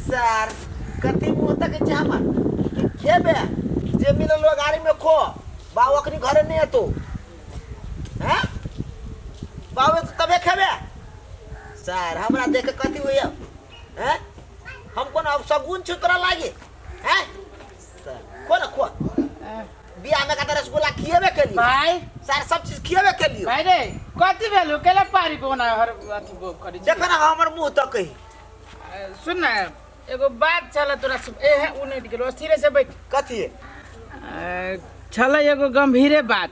Sir कथी मुँह तक छै हमर कि खेबे जे मिलल लोग गाड़ी में खो बाबू अखनी घरे नहीं एतो हैं बाबू एतो तबे खेबे सर हमरा देख के कथी होइए हैं हम कोन अब सगुन छु तोरा लागे हैं सर खो ना खो बियाह में का रसगुल्ला खिएबे केलियो भाई सर सब चीज खिएबे केलियो भाई रे कथी भेलो केला पारी को ना हर अथी बो करी छी? देख ना हमर मुंह तक ही सुन ना एगो बात छल तोरा से ए है उनट गेलो स्थिरे से बैठ कथी छल एगो गंभीरे बात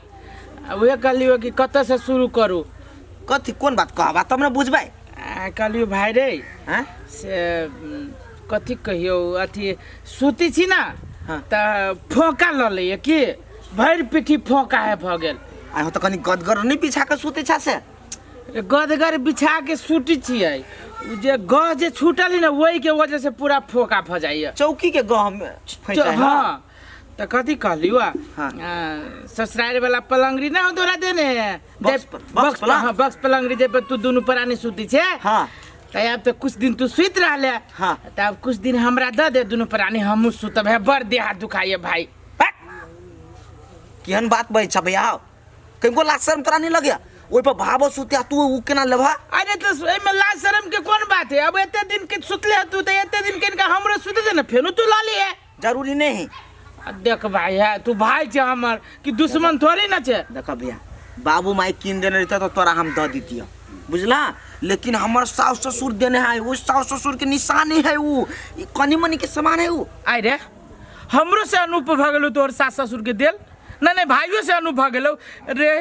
आ उहे कहलियो कि कतऽ से शुरू करू कथी कोन बात कहबा तब ने बुझबै कहलियो भाई रे हैं से कथी कहियो अथी सूती छी ना हाँ। तऽ फोका लऽ लैए की भरि पीठी फोका है भऽ गेल आइ हो तऽ कनि गदगर नहि बिछा कऽ सुतै छा से गदगर बिछा के सूती छियै उ जे गह जे छूटल है ना वही के वजह से पूरा फोका भऽ जाइए चौकी के गह में फैसा है हाँ तऽ कथी कहलियो हाँ। ससुराल वाला पलंगरी ना हो तोरा देने बॉक्स बॉक्स पलंग? हाँ बॉक्स पलंगरी जे पर तू दुनू प्राणी सुती छे हाँ तऽ आब तऽ कुछ दिन तू सुति रहले हाँ। तऽ आब कुछ दिन हमरा दऽ दे दुनू प्राणी हमहूँ सुतब है बड़ देह हाथ दुखाइए भाई हट! केहन बात बजै छ भैया कनिको लाज शर्म तोरा नहीं लगैया ओहि पर भावो सुतिया तू उ केना लेबहा अरे तो एहिमे लाज शर्म के कोन बात है अब एते दिन के सुतले है तू तऽ एते दिन के इनका हमरो सुते दे ना फेनो तू ला लिए जरूरी नहीं है आ देख भाई है तू भाई छे हमर कि दुश्मन थोड़ी ना छे देख भैया बाबू माई कीन देने रहता तो तोरा हम दऽ दितिय बुझला लेकिन हमर सास ससुर देने है वो सास ससुर के निशानी है उ ई कनी मनी के समान है उ आइ रे हमरो से अनूप भऽ गेलौ तोहर सास ससुर के देल नहीं नहीं भाइयों से अनूप भऽ गेलौ रे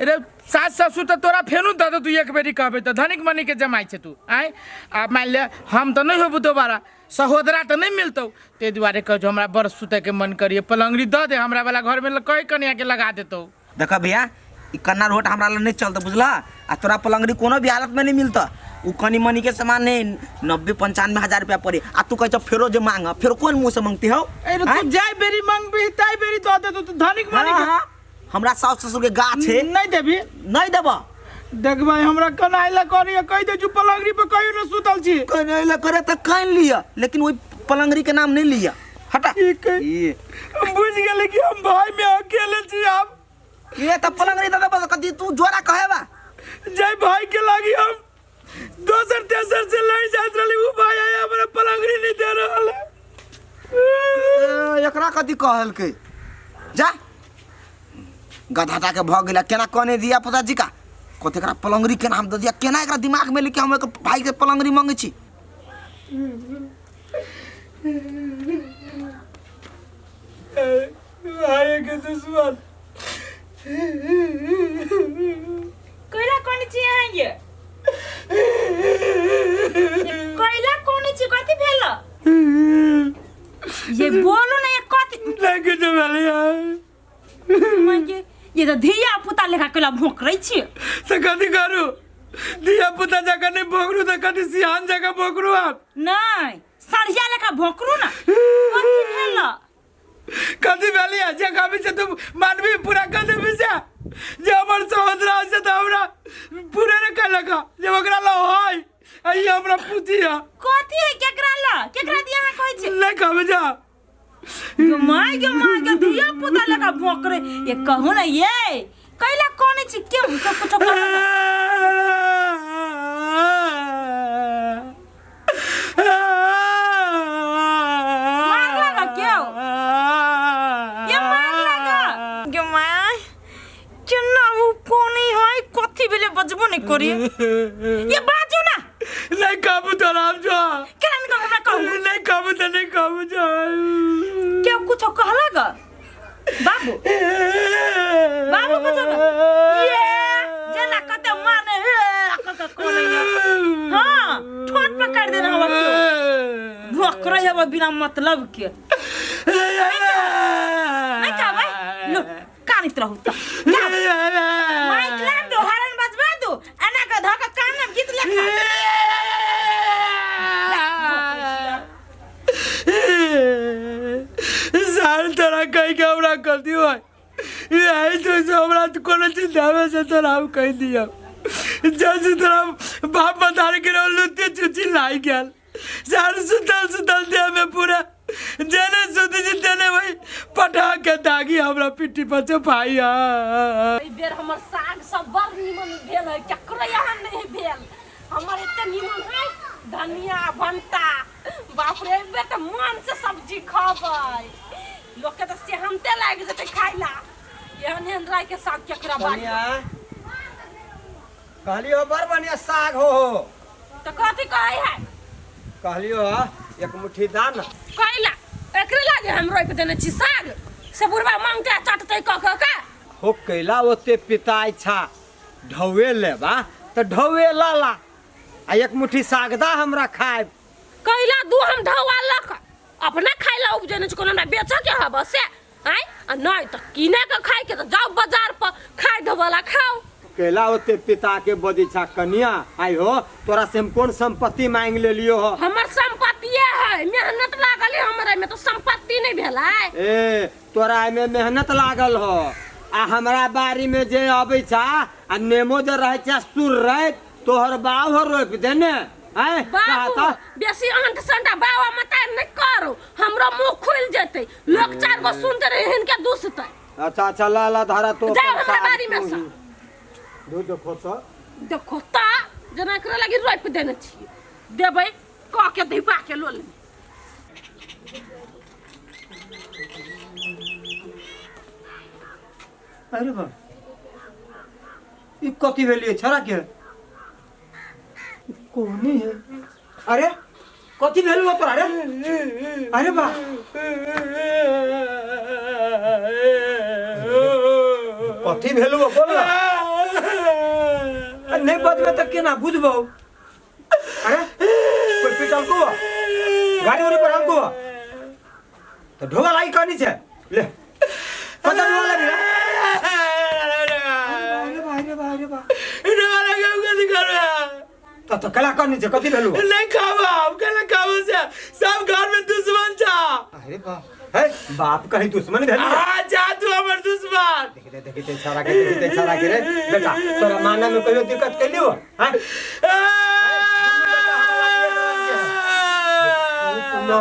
रे सास ससुर तऽ तोरा फेनो दऽ दे तू एक बेरी कहबै तऽ धनिक मनी के जमाइ छै तू आँय आ मानि ले हम तऽ नहि होबू दोबारा सहोदरा तऽ नहि मिलतौ ताहि दुआरे कहै छौ हमरा बड़ सुतैके मन करिए पलङ्गरी दऽ दे हमरा वाला घरमे कहि कनियाके लगा देतौ देख भैया ई कन्ना रोट हमरा लग नहीं चलता बुझला आ तोरा पलंगड़ी कोनो भी हालत में नहीं मिलता उ कनी मनी के सामान नहीं 90-95 हजार रुपया पड़े आ तू कहे फेरो जे मांग फेरो कौन मुंह से मांगती हो अरे तू जाय बेरी मांगबी ताई बेरी दऽ देतौ तू धनिक मनी हाँ, हाँ। हमरा सास ससुर के गाछ है नहीं देबी नहीं देबा देख भाई हमरा कनाइ ला करिए कहि दे छु पलंगरी पर कहियो न सुतल छी कहीं ला करे तो कहीं लिया लेकिन वही पलंगड़ी के नाम नहीं लिया हटा ठीक है ये हम बुझ गेले कि हम भाई में अकेले छी आब ये तो पलंगड़ी दादा बस कदी तू जोरा कहे बा जय भाई के लागी हम दोसर तेसर से लड़ जात रहली उ भाई आया हमरा पलंगड़ी नहीं दे रहल है ए, एकरा कथी कहलकै जा गधाटा के भऽ गेलै केना कने दिया पुता जी का कथी एकरा पलंगड़ी के नाम दऽ दिया केना एकरा दिमाग में लेके हम एक भाई के पलंगड़ी मंगै छी भाई के दुश्मन कैला कोन छी अहाँ ये कैला कोन छी कथी भेल ये बोलू ना ये कथी नहीं कुछ भेलै माय ये तऽ धिया पुता लेखा कैला भोंकरै छी से कथी करू धिया पुता जकाँ नहि भोकरू तऽ कथी सियान जकाँ भोकरू आप नहि सढ़िया लेखा भोंकरू ना कथी भेल कथी भेलै जे कहबी से तू मानबी पूरा कर देबी से जे हमर सहोदरा से तऽ हमरा पूरे नहि कयलक जे ओकरा लग है आ ई हमरा पूछी है कथी है केकरा ल केकरा दिया अहाँ कहै छी नहि कहबै जा गे my गे my गे धिया पुता लेखा भोंकरे ये कहू ना ये कैला कोने छी के के कुछो कहू ना। मारलक क्यों? ये मारलक गे my केना उ कोनी है कथी भेले बजबो नहीं करी ये बाजू ना नहीं कहबू तोरा हम जो केना नहीं कहू हमरा कहू नहीं कहबू तऽ नहीं कहबू जो के कुछो कहलक बाबू बाबू कुछो ये जेना कते मारने हे क क कोने हां ठोट पकड़ देने हवा क्यों भोकरै हवा बिना मतलब के नहीं कहबै लो कानित रहू त जाओ माइक ला दो हरन बजवा दो एना के धऽ के कान में गीत लेखा साल तोरा कहि के हमरा गलती हुआ यही तो से हमरा तो कोनो चिंता में से तोरा हम कहि दियो जैसे तोरा बाप मतारे के लुत्ते चुची लाई गेल सार सुतल सुतल देह में पूरा जेने सुति छी तेने वही पटा के दागी हमरा पिट्ठी पर चपाई। एहि बेर हमर साग सब बड़ नीमन भेल है, केकरो यहाँ नहीं भेल। हमर एते नीमन है धनिया भंटा, बाप रे एहि बेर तऽ मन से सब्जी खबै। लोक के तऽ सेहनते लागि जेतै खाइ ला। एहन एहन राय के साग केकरा बाड़ी। कनिया कहलियो बड़ बढ़िया साग हो हो। तऽ कथी कहै है? कहलियो एक मुट्ठी दा न। कैला एकरे लागे हम रोपि देने छी साग, से बुढ़बा मांगते चटते कऽ कऽ के। हो कैला ओते पिताइ छा, ढौए लेबा तऽ ढौए ला ला, आ एक मुट्ठी साग दा हमरा खायब। कैला दू हम ढौआ लऽ कऽ अपना खाइ ला उपजेने छी, कोनो हमरा बेचऽ के हब से आँय? आ नहि तऽ किने के खाइ के तऽ जाउ बाजार पर खाइ धोवला खाउ। कैला ओते पिता के बजै छा कनिया? आइ हो तोरा से हम कोन संपत्ति मांगि लेलियो हो? हमर संपत्तिये है, मेहनत लागल है हमरा में, तो संपत्ति नहीं भेलै। ए तोरा एहिमे मेहनत लागल हो, आ हमरा बाड़ी में जे अबै छा आ नेमो जे रहै छा सुर राति तोहर बाप हो रोपि देने। आँय बाबू कहा बेसी अंट संटा बाबा मता नहीं करू, हमरो मुंह खुलि जेतै, लोग चार गो सुनते रहे हिनके दुसतै। अच्छा अच्छा ला ला धारा तो जाओ अपन हमरा साग बाड़ी में तू से। ही। दूध देखो तो देखो ता जेना एकरा लागी रोपि देने छियै, देबै कऽ के धिपा के लोल। अरे बा ई कथी भेलियै छड़ा के कोनी है? अरे कथी भेलु तोरा रे? अरे बा कथी भेलु बोल ना। अरे नहीं बजबे तऽ केना बुझबौ? अरे कोई पिटल को गाड़ी उड़ी पर हमको तो ढोवा लागी कहनी छे ले कत ढोवा लागी रे? अरे बा अरे बा अरे बा ढोवा लागी हम कथी करबै? तो कला कहनी छे कथी भेलु? नहीं खाबा हम, केना खाबो से सब घर में दुश्मन छा। अरे बा हे बाप कहीं दुश्मन भेलु? हाँ जा तू हमर दुश्मन। देखते देखते छाड़ा के देखते छाड़ा के रे बेटा तोरा माना में कहियो दिक्कत कैलियो? हां चुप न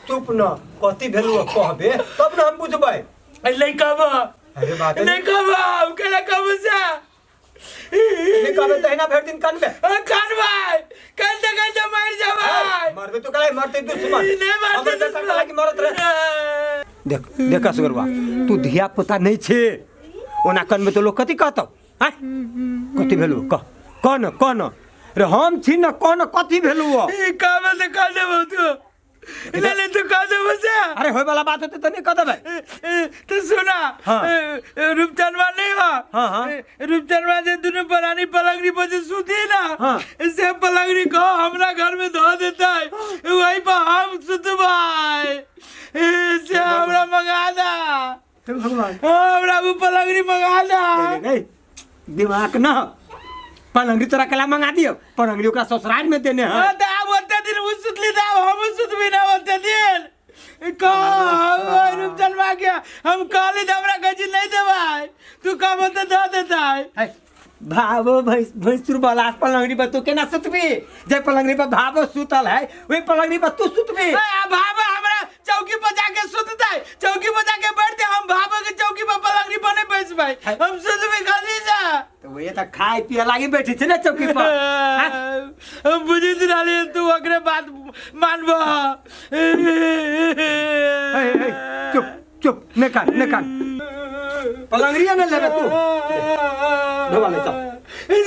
चुप न, कथी भेलु कहबे तब न हम बुझबै। नहीं कहबो। अरे बात नहीं कहबो हम, केना कहबो से? नहीं कहबे तहिना भरि दिन कनबे। कनबै कनते कनते मरि जेबै। मरबे तो कलाई मरते दुश्मन। नहीं मरते हमर बेटा दुश्मन। कलाई मरत रहे। देख देख असगरवा तू धिया पुता नहीं छे, ओना कनबे तो लोग कथी कहतौ? आँय कथी भेलु कह कह न कह न रे हम छी न कह न कथी भेलु? ई कहबे तऽ कह देबौ तू। नहीं नहीं तू कह देबो से। अरे होय वाला बात होते तो नहीं कह देबै। तो सुना। हाँ। रूपचंदवा नहीं हो? हाँ, हाँ। रूपचंदवा जे दुनू प्राणी पलंगनी पर जे सुती ना, हाँ। से पलंगनी को हमरा घर में धो देता है, वही पर हम सुतबै, से हमरा मंगा दा। हे भगवान। हाँ, हमरा वो पलंगनी मंगा दा। नहीं, नहीं, दिमाग ना पलंगड़ी तोरा कला मंगा दियो, पलंगड़ी ओकरा ससुराल में देने है। हाँ, तो आब ओते दिन उ सुतली त आब हमहूँ सुतबी ना ओते दिन। कह रूपचंदवा के हम कहली त हमरा कहै छी नहीं देबै, तू कहबो त दऽ देतै। है, भावो भैंस भैंसुर वाला पलंगड़ी पर तू केना सुतबी? जे पलंगड़ी पर भावो सुतल है वही पलंगड़ी पर तू सुतबी। आ भावो हमरा चौकी पर जाके सुततै, चौकी पर जाके बैठते, हम भावो के चौकी पर पलंगड़ी पर नहीं बैसबै, हम सुतबै खाली से। तो वही तो खाए पिए लागी बैठी छे ना चौकी पर। हाँ? हम बुझित रहलियै तू ओकरे बात मानबो। हे, चुप चुप नहीं कान नहीं कान, पलंगड़ी ने लेबे तू ढोबा ले चल। नहीं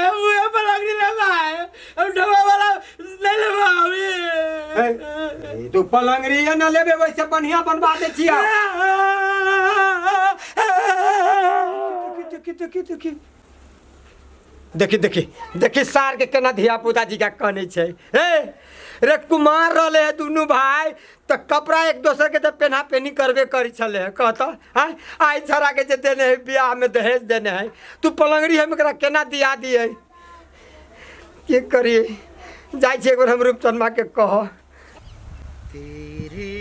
हम उहे पलंगड़ी लेबै, हम ढोबा वाला नहीं लेबै। हे, तू पलंगड़ी न लेबे वैसे बढ़िया बनवा दे छिया। देखी देखी देखी देखी देखी देखी सार के केना धिया पुता जी का कहने छे। हे रे कुमार रहले है दुनू भाई तो कपड़ा एक दोसर के तो पेन्हा पेनी करबे करी छले है। कहता हाँ आई छड़ा के जे देने है ब्याह में दहेज देने है, तू पलंगड़ी हम एकरा केना दिया दिए? की करिए जाइ छी एक बेर हम रूपचंदमा के कह। तेरे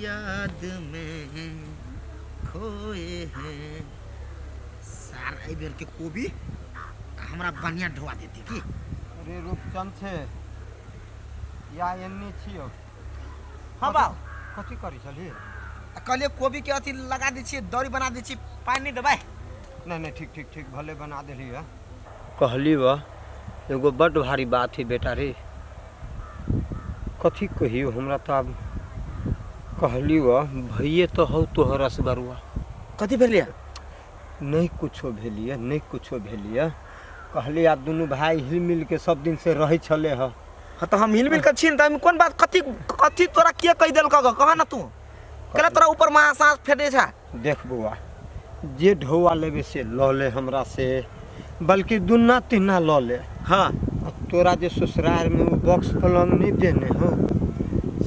याद में खोए हैं। सार एहि बेर के कोबी हम हमरा बढ़िया ढोआ देती की। अरे रूपचंद छे या एन्नी छियो। हाँ बाबू। कथी करी छली? आ कहलिए कोबी के अथी लगा दै छियै, दौरी बना दै छियै, पानि नहि देबै। नहीं नहीं, ठीक ठीक ठीक, भले बना देली है। कहली वह एगो बड्ड भारी बात है बेटा रे, कथी कहियो हमरा तो आब। कहली वह भैये तो हौ तोहर असगरुआ। कथी भेलिए? नहीं कुछो भेलिए, नहीं कुछो भेलिए। कहली आब दुनू भाई हिल मिल के सब दिन से रहै छले ह। हाँ तो हम हिल मिल के छी न, तऽ कोन बात? कथी कथी तोरा के कहि देलक? कह ना तू, केला तोरा ऊपर महा साँस फेटे छै? देख बौआ, जे ढौआ लेबे से लऽ ले हमरा से, बल्कि दुन्ना तिन्ना लऽ ले। हाँ। आ तोरा जे ससुरार में ओ बॉक्स पलंग नहीं देने हो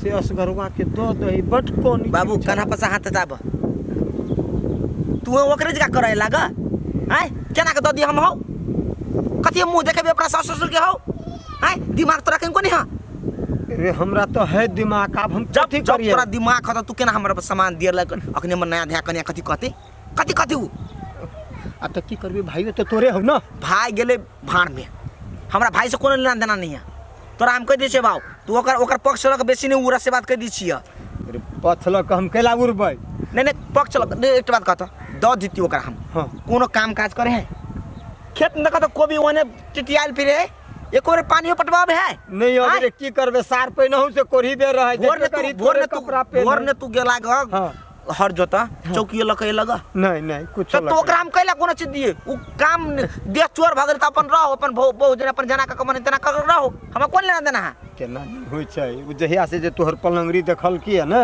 से असगरुआ के दऽ दही, बड कोनी। बाबू कान्हा पर से हाथ हटाब, तू ओकरे जगह करे लाग आय, केना के दऽ दी हम हौ? कथी मुँह देखेबे अपना सास ससुर के हौ? आय दिमाग तोरा कहीं कोनी? हाँ रे, हमरा तो है दिमाग, आब हम जब कथी जब करिए? तोरा दिमाग ह त तू केना हमरा सामान दिए लग? अखने हमर नया धया कनिया कथी कहते, कथी कहते उ? आ तो की करबी, भाइयो तो तोरे हौ ना। भाई गेले भाड़ में, हमरा भाई से कोनो लेना देना नहीं है। तोरा हम कहि दै छियै बाबू, तू ओकर ओकर पक्ष लऽ कऽ बेसी नहि उड़ा से बात कहि दै छियै। अरे पक्ष लऽ कऽ हम कैला उड़बै? नहीं नहीं, पक्ष लऽ कऽ नहीं, एकटा बात कहता दऽ दिती ओकरा हम। हाँ। कोनो काम काज करे है खेत में? देखा तो कोबी ओने टिटियाल फिरे है, एको बेर पानियो पटवाबे है? नहीं आँय? अबे की करबे सार, पहिनहु से कोढ़ी बे रहै। भोर ने देखबे तू करी भोर तोरे ने तू कपड़ा पेन्है। भोर ने तू गेला ग हाँ। हर जोता चौकियो लऽ के लग। नहीं नहीं, कुछ तो ओकरा हम कैला कोनो चीज दिए? उ काम देह चोर भऽ गेल तऽ अपन रहो, अपन बहु जेना अपन जना कऽ मन तेना कऽ रहो, हमरा कोन लेना देना है? केना नहि होइ छै, ओ जहिया से जे तोहर पलंगरी देखलकी है ने,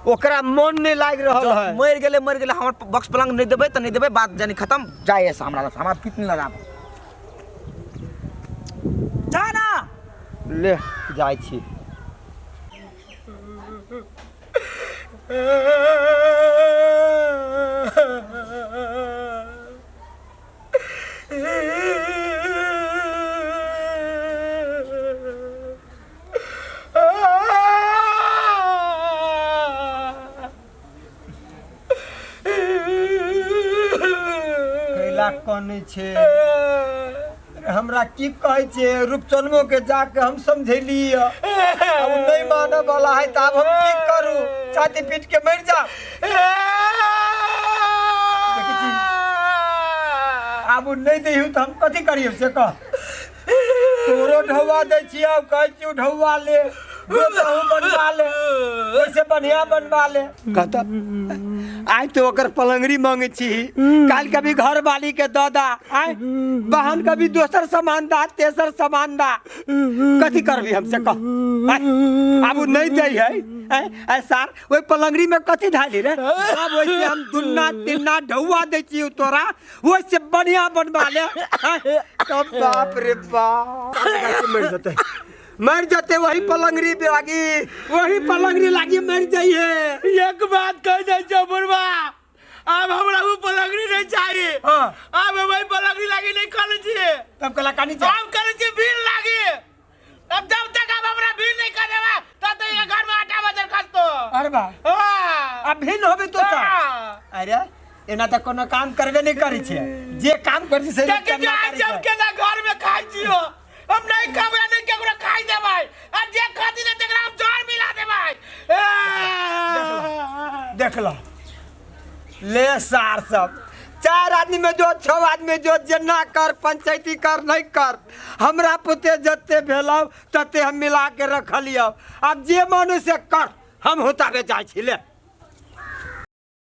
ओकरा मन नहि लागि रहल है। मरि गेलै मरि गेलै, हमर बक्स पलंग नहि देबै तऽ नहि देबै, बात जानी खत्म। जाय ऐसा हमरा लग, हमरा पीत नहि लगाब, जा ना। ले जाइ छी। कैला कनै छै? हमरा की कहै छै, रूपचनमो के जाके हम समझेली, अब नहीं मानऽ वाला है, तऽ आब हम की करू? छाती पीट के मरि जा। देखै छी, आब ओ नहि दैहु तऽ हम कथी करियौ से कह। तोरो ढौआ दै छियौ, कहै छियौ ढौआ ले, गोतहु बनवा ले, ओहिसे बढ़िया बनवा ले। कहता आइ तो ओकर पलंगरी मांगे छी, काल्हि कभी घर वाली के दऽ दा, आइ बहन कभी दोसर सामान दा, तेसर सामान दा, कथी करबी हमसे कह? आँय, आब ओ नहीं दै है। आँय, आँय सार, ओहि पलंगरी में कथी धाली रे? सब ओहिसे हम दुन्ना तिन्ना ढौआ दै छियौ तोरा, ओहिसे बढ़िया बनवा ले। आँय, तब बाप रे बाप, मरि जेतै मर जाते वही पलंगरी पे लागी, वही पलंगरी लागी मर जाइए। एक बात कह दै छौ बुढ़वा, आब हमरा उ पलंगरी नहीं चाहिए। हाँ। आब हम वही पलंगरी लागी नहीं करै छियै। तब कला कानी चाही? हम करै छियै भीड़ लागी। अब जब तक अब हमरा भीड़ नहीं कर देबा तब तक ये घर में आटा बजर खसतो। अरे बा। हाँ। अब भिन्न होबे तो सब। हाँ। अरे एना तऽ कोनो काम करबे नहीं करै छै, जे काम करै छै से देखी जो आज हम केना घर में खाइ छियो, हम नहीं खेबै, नहीं केकरो खाइ देबै, आ जे खाती ने तकरा हम जहर मिला देबै। देख ल ले सार, सब चार आदमी में जो छह आदमी जो जेना कर पंचायती कर नहीं कर, हमरा पुते जते भेलौ तते हम मिला के रखलियौ, आब जे मन से कर, हम होताबे जाइ छी ले।